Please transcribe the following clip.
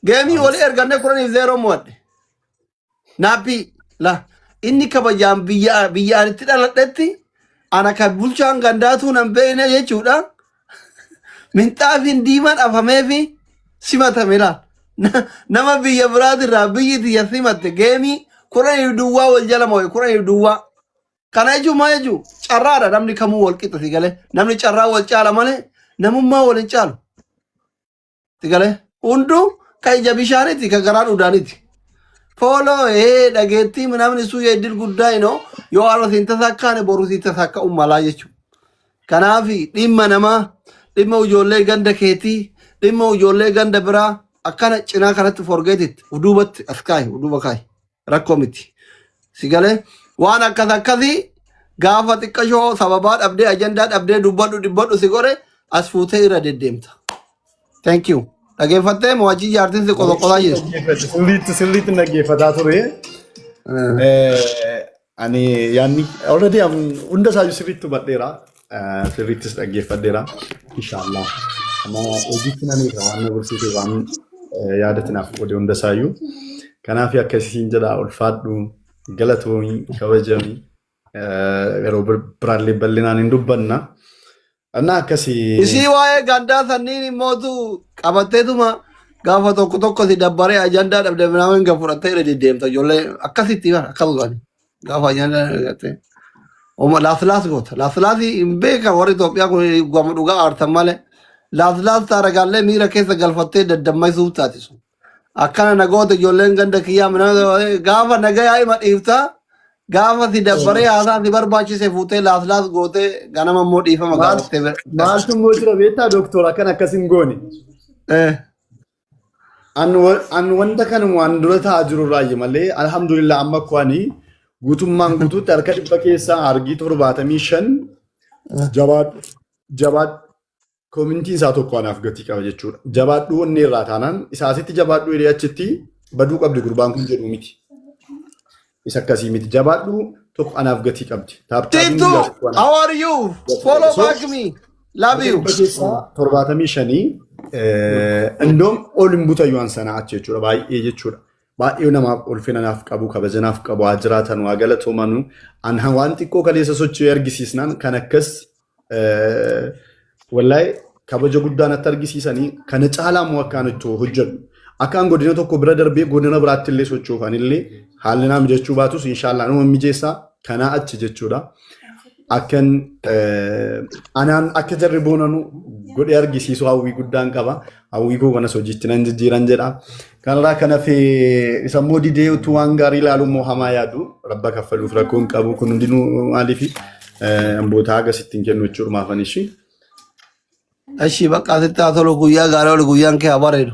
Game walii erganne 10-0 mo'adhe. Naappii la inni kabajaan biyya biyya ani itti dhaladhetti ana kan bulchaan gandaatuu nan beekne jechuudha. Minxaafiin diimaan afameefi simatame laal. Nama biyya biraatirraa biyyi tiyya simatte game 10-0 wal jala mo'e 10-0. Kana jechuun maal jechuun carraadha, namni kamuu wal qixa, si galee. Namni carraa wal caala malee namummaa wal hin caalu. Si galee, hunduu kan ija bishaaniiti, kan garaan udaaniiti. Follow ee dhageettii namni sun yeeddil guddaa inoo yoo har'a siin tasakkaane boru siin tasakka ummalaa jechuudha. Kanaaf dhimma namaa, dhimma ijoollee ganda keetii, dhimma ijoollee ganda biraa akkana cinaa kanatti forget it, duubatti as kaayi, duuba kaayi, rakkoo miti. Si galee, waan akkas akkasii gaafa xiqqashoo sababaa dhabdee, ajandaa dhabdee dubbadhu dubbadhu si godhe as fuutee irra deddeemta. Thank you. Dhageeffattee mo'achii jaartiin si qosoqosaa jirti. Sirriitti sirriitti dhaggeeffataa ture. Ani yaanni already hunda isaayyuu sirriitti hubadheera. Sirriittis dhaggeeffadheera. Inshaallah. Amma hojiitti nan eega waan na barsiise, waan yaadatti naaf qoode hunda isaayyuu. Kanaaf akkasiin jedha, ulfaadhu, galatoomii, kabajamii, yeroo biraallee bal'inaan hin dubbanna. Annaa akkasii. Isii waa'ee gandaa sanniin immootu qabatteetuma gaafa tokko tokko si dabbaree ajandaa dhabde minaamin ga fudhattee irra deddeemta, ijoollee akkasitti bara akkas godhani gaafa ajandaa argatte. Oma laaslaas goota. Laaslaasii hin beekan warri Itoophiyaa kun, gama dhugaa aartan malee. Laaslaas taaragaallee miira keessa galfattee daddammaysuuf taatisu. Akkana nagoota ijoolleen ganda kiyyaa minaamin gaafa nagayaa ima dhiiftaa, gaafa si dabbaree haasaa si barbaachise fuutee laaslaas gootee ganama immoo dhiifama gaafattee bira. Maaltu immoo jira beektaa dooktora, akkan akkas hin goone. An wanta kan waan dura ta'aa jiru irraayi malee, alhamdulillah, amma akkoo ani guutummaan guutuutti harka 100 keessaa argii 75 jabaadhu jabaadhu commentiin isaa tokko anaaf gatii qaba jechuudha. Jabaadhu wanni irraa taanaan isaa asitti jabaadhu jedhee achitti baduu qabdi gurbaan kun jedhu miti. Isa akkasii miti. Jabaadhu tokko anaaf gatii qabdi. Tap tapiin Tittu, guyyaa tokko anaaf how are you? gatii Follow qabdi. So back me. Love harka you. 100 keessaa 75 indoom ol hin butayyuu an sanaa achi jechuudha, baay'ee jechuudha. Baay'ee namaaf ulfina naaf qabu, kabaja naaf qabu, haa jiraatan, haa galatoomanu. An waan xiqqoo kaleessa socho'ee argisiisnaan kan akkas wallahi kabaja guddaa natti argisiisanii kana caalaa immoo akkaan itti hojjedhu. Akkaan godina tokko bira darbee godina biraatti illee socho'uuf anillee haalli naa mijachuu baatus, inshaallah numa mijeessaa kanaa achi jechuudha. Akkan anaan akka jarri boonanu godhee argisiisu hawwii guddaan qaba. Hawwii koo kanas hojiitti nan jijjiiran jedha. Kanarraa kan hafe isa immoo didee utuu waan gaarii ilaalu immoo hamaa yaadu rabba kaffaluuf rakkoo hin qabu. Kun hundinuu maaliifi amboota hagas ittiin kennu jechuudha maafan ishii. Ashi bakka asitti haa tolu, guyyaa gaarii oli, guyyaan kee haa bareedu.